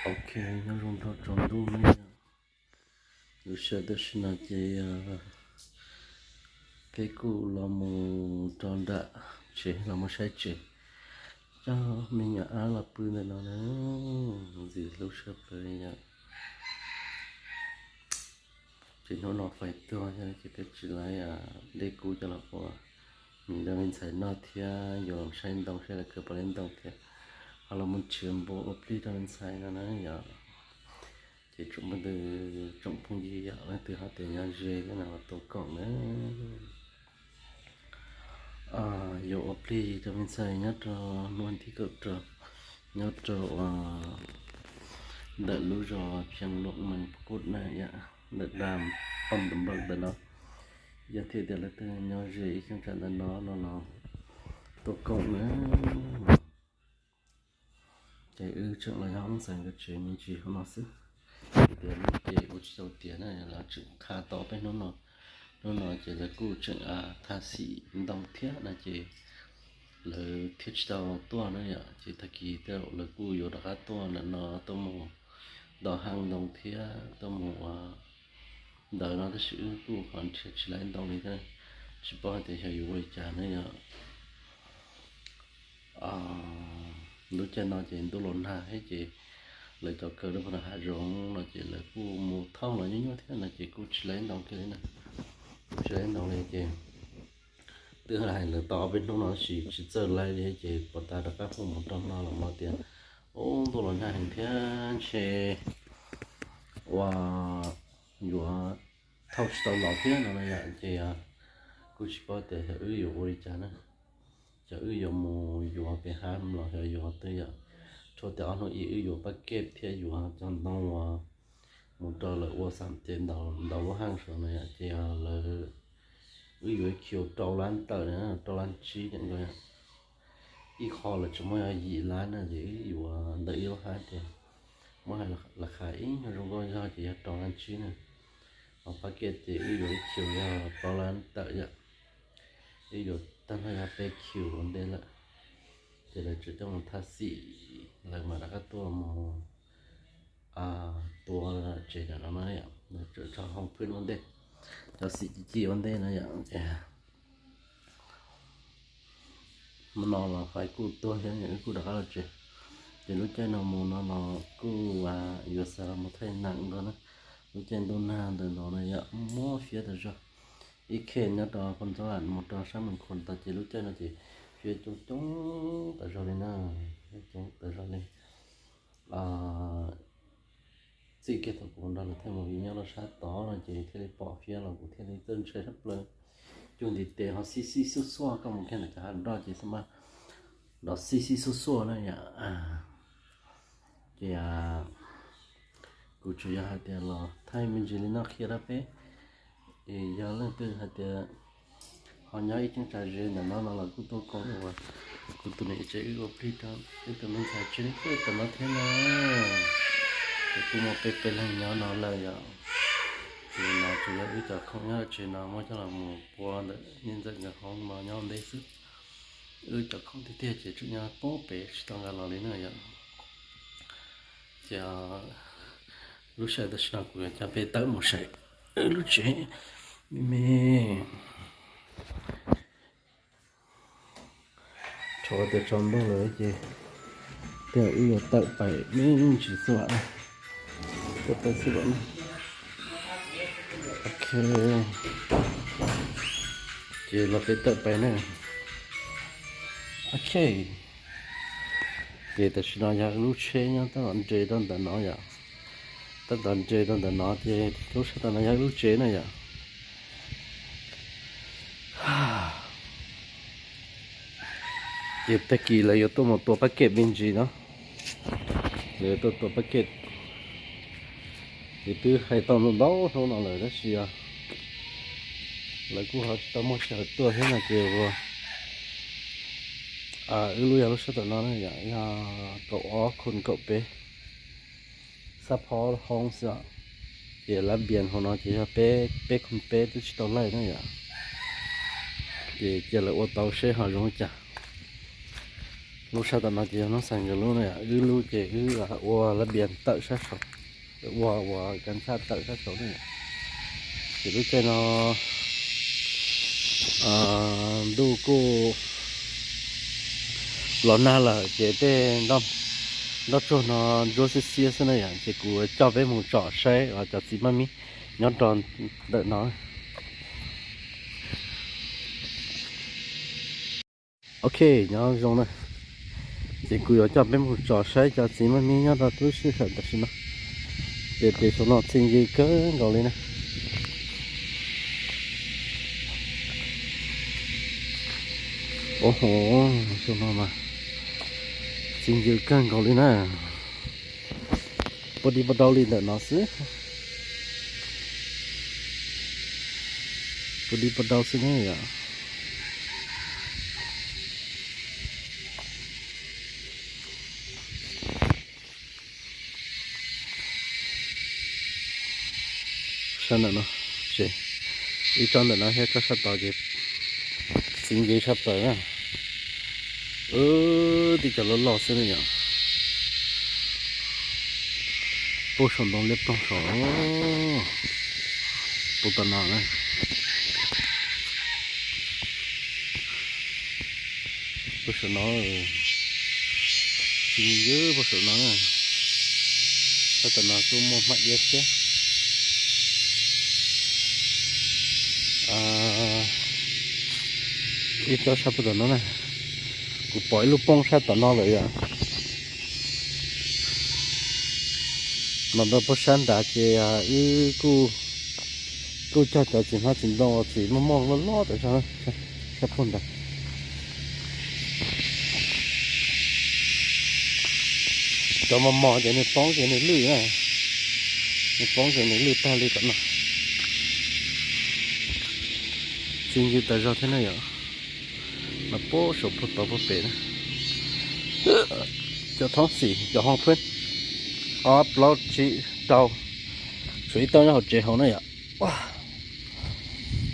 Ok, nyob zoo rau tsaus ntuj ne yom. Lub sij hawm tam sim no ces peb kuj los mus rau nram tsev, los mus saib tsev. Coj me nyuam ab los pw ntawm no na, ntxim hlub tshaj plaws li yom. Ces hnub no fais tuag ces peb tsis laiv dej kub coj los ua mis rau me ntxhais noj thiab yuav los saib ntoo saib lawv khaws puas tau ntoo thiab ho los mus nrhiav npua ua plig rau me ntxhais no na yom. Ces tsoom phooj ywg, tsoom phooj ywg yom, leej twg ho tias nyob ze thiab no los tuaj koom na. Yuav ua plig rau me ntxhais nyob rau hnub thib kaum rau, nyob rau ntawm lub zos Phiaj Luam Mees Phuv Kuj na yom, ntawm dam Pom Dam Npawm ntawm no. Yog tias leej twg nyob ze ib cheeb tsam ntawm no no los tuaj koom na. Ces wb tseem los nyob ntxhais nkawd tsev me ntsis hauv no xwb. Tias lub ces ua tsis tau tiav na, lawv tseem qha tau peb hnub no. Hnub no ces lawv kuj tseem thaj xim ntoo thiab no ces lawv thiaj tsis tau tuaj na yom. Ces tag kis tej zaum lawv kuj yuav rov qab tuaj ntawm no tuaj mus nto haj ntoo thiab tuaj mus ua ntawd no tab sis wb kuj ho nrhiav tsis laiv ntoo li thiab, tsis paub hais tias xyov yuav ua li cas na yom. Lub caij no ces ntuj los nag thiab ces lawv cov kaw rau puag nram hav zoov no ces lawv kuj mus thauj los nyuaj nyuaj thiab no ces kuj tsis laiv ntoo kiag li na. Kuj tsis laiv ntoo li ces twb hais lawv tau ob peb hnub no tab sis tsis txawj laiv li ces puas tas rov qab phooj mus rau no los mas tias ub ntuj los nag heev thiab ntshe ua yuav thauj tsis tau los thiab no na yom. Ces kuj tsis paub tias xyov wb yuav ua li cas na, xyov wb yuav mus yuav pem hav los xyov yuav twg yom. Tshuav tias ob hnub ib wb yuav pab kej thiab yuav cov ntoo uas mus rau lawv ua xam ces ntaus lub haj saum no yom. Ces lawv, wb yuav khiu rau lab tawm na, rau lab tsib tiam nkaus yom. Ib qho lawv tseem muab yog yim lab na ces wb yuav ntawm ib lub hab ces muab hais lawv qha ib nyuag zoo nkauj zog ces yog rau lab tsib na. Ho pab kej ces wb yuav ib khiu yog plaub lab tawm yom. Wb yuav tag nrho yog peb khiu ua ntej lawm. Ces lawv tseem coj mus thaj xim, lawv mam rov qab tuaj mus tua tsev no na yom. Lawv tseem tso hoo phwj ua ntej, cov xim ci ci ua ntej na yom. Ces hmo no los fais kuj tuag thiab wb kuj rov qab los tsev. Ces lub caij no mus no los kuj yuav xav los mus thaij nam nkaus na. Lub caij ntuj nag ntawm no na yom, muaj fiab tas zog. Ib khej nyob rau Phoos Txob Am mus rau sab Mees Khos tas ces lub caij no ces fiab coob coob tas zog li na, coob tas zog li. Txij kiag thaum kuv nrog lawv thaij movie nyob rau sab tod no ces thiaj li pom fiab los kuv thiaj li txawj ntshai sab plaws. Cuag ntiv tes ho xib xib xuaj xuaj, koj mus kiag ntawm cov hav nroj ces xab maj nrov xib xib xuaj xuaj na yom. Ces kuv tsuas yog hais tias los thaij me ntsis li no qhia rau peb. Es yog leej twg hais tias ho nyob ib cheeb tsam ze ntawm no no los kuj tuaj koom ua kuv tus niam tsev wb ua plig rau wb tus me ntxhais tsev neeg tam no thiab na. Ces kuj muaj peb peb leeg nyob no lawm yom. Ces no tsuas yog wb cov khoom nyob tsev no muab coj los mus pua ntawm niam ntxawm nkawd hoob no nyob ua ntej xwb. Wb cov khoom tiag tiag ces tseem nyob pem tsis tau nqa los li na yom. Ces lub sij hawm tam sim no kuv yuav coj peb tawm mus saib wb lub tsev me me. Thaum tias tsaus ntuj lawm ces tej zaum wb yuav tawm pais me ntsis xwb vam na. Tawm pais xwb vam na. Ok, ces los peb tawm pais na. Ok, ces tam sim no yog wb lub tsheb nyob tab tom nres rau ntawm no yom. Tab tom nres rau ntawm no ces lub sij hawm no yog wb lub tsev na yom. Ces tag kis lawv yuav tuaj mus tua pab kem me ntsis no. Lawv yuav tuaj tua pab kem. Ces twb hais tau ntau hnub no lawm tab sis lawv kuj ho tsis tau muaj sij hawm tuaj thiab no ces ua wb lub, yog lub sij hawm no na yom, yog kaum ob khoon kaum peb, xab phob hoob xwb. Ces lab npias hauv no ces yog peb, peb khoon peb twb tsis tau laij na yom. Ces cia lawv ua tau seb ho zoo li cas. Lub sab tom no ces yog Noob Xais nkawd lub na, wb lub ces wb ua lab bias tawm sab saud, ua ua kab ntshaj tawm sab saud na. Ces lub caij no ntuj kuj los nag lawm ces tej nroj tsuag no ntsuab xiab xiab xwb na yom, ces kuv coj peb mus tsom saib cov txiv maj mib nyob rau ntawm no. Ok, nyob zoo na, ces kuv yuav coj peb mus tsom saib cov txiv maj mib nyob rau lub sij hawm tam sim no. Ces pem saum no txi ncw kawg nkaus li na. Ov ho, saum no mas txi ncw kawg nkaus li na. Puag dib puag daug li ntawm no xwb. Puag dib puag daug xwb na yom. Sab ntawm no, ces ib tsob ntawm no thiab tsob sab tod ces txi ncw sab plaws na. Tib co loj loj xwb na yom. Puag saum ntoo liab ploog saud, puag tom no na. Puag saum no, txi ncw puag saum no na. Sab tom no kuj muaj hmab iab thiab. Ib tsob sab puag tom no na, kuv pom ib lub poob sab tom no lawm yom. Los rau puag sab nrad ces wb kuj, kuj cog cov txiv hmab txiv ntoo uas txiv moj moj loj loj tam sab puag nrad. Cov mos mos ces nws poob ces nws lwj na, nws poob ces nws lwj tag li tom no. Txi ncw tas zog thiab na yom. Mas puag saum puag tod puag pem na. Cov thoob xim cov hoo phwb, ob plaub tsib rau, tshuav ib tauj nyob hauv tsev hauv na yom.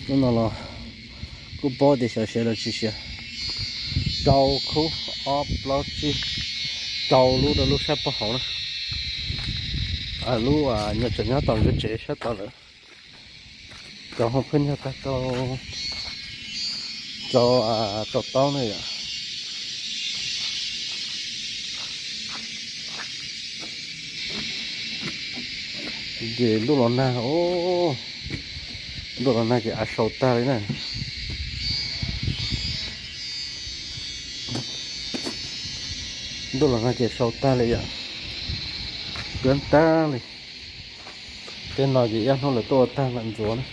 Hnub no los kuj paub tias xyov siav los tsis siav. Rau khub, ob plaub tsib, rau lub rau lub sab puag hauv na. Lub nyob tseem nyob tom nkawd tsev sab tod lawm. Cov hoo phwb yog tag rau, rau, rau taub na yom. Ces ntuj los nag, ntuj los nag ces av sau tag li na. Ntuj los nag ces sau tag li yom. Kuab tag li. Tej no ces ib hnub lawv tuaj ua tag mam ntxuav na.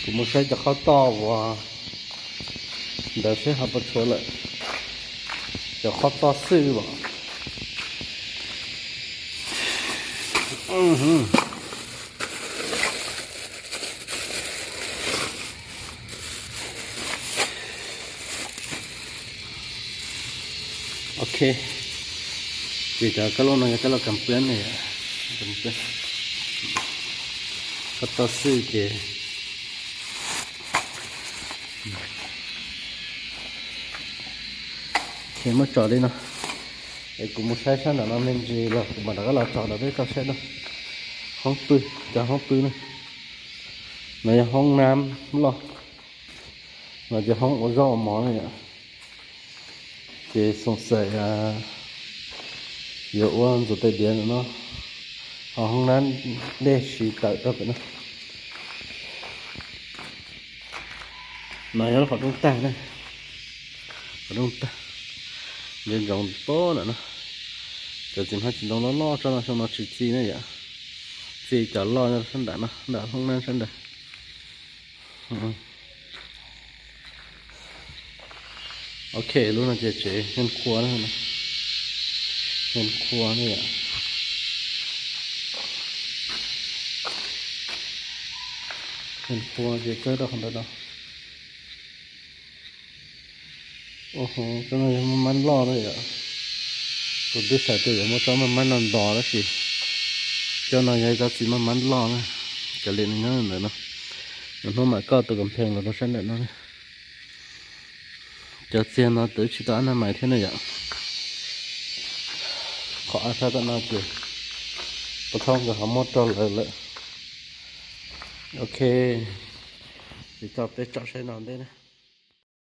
Kuv mus saib cov qhob toj uas ntawd seb ho puas tshuav lawm. Cov qhob toj xwb los. Ok, ces cov kab laug no yog kab laug kam pwb ne, qhob toj xwb ces ces muab tso li no. Es kuv mus saib sab nram no me ntsis los kuv mam rov qab los tso rau peb tau saib na. Hoob pw, cov hoob pw na. No yog hoob nab loj, no ces hoob ua zaub ua mov na yom. Ces xoom xaim yuav ua ntxuav tais diav no, ho hoob nab dej siv tawm rau pem no. No yog lub qhov rooj tag na, qhov rooj tag, ntsoov ntsoov pob ntawm no. Cov txiv hmab txiv ntoo loj loj tsob no xyoo no tsis txi na yom, txi cov loj sab nram no, nram hoob nab sab nrad. Ok, lub no ces tsev hia khua, hia khua ne yom. Hia khua ces txawb rau qhov ntawd no. Ua ho, tsob no yog maj mab loj na yom. Kuv twb xav tias yuav muab tsob maj mab no ntos tab sis cov no yog ib tsob txiv maj mab loj na. Cov liam no nyob ntawm no, nws hnub mam koj tus kom pheej los rau sab nram no. Cov txiag no twb tsis tau ab naj mais thiab na yom. Qhov av sab tom no ces pov thawj nkawd ho muab rau lawv lawm. Ok, ces tso peb tsom saib no ntej na.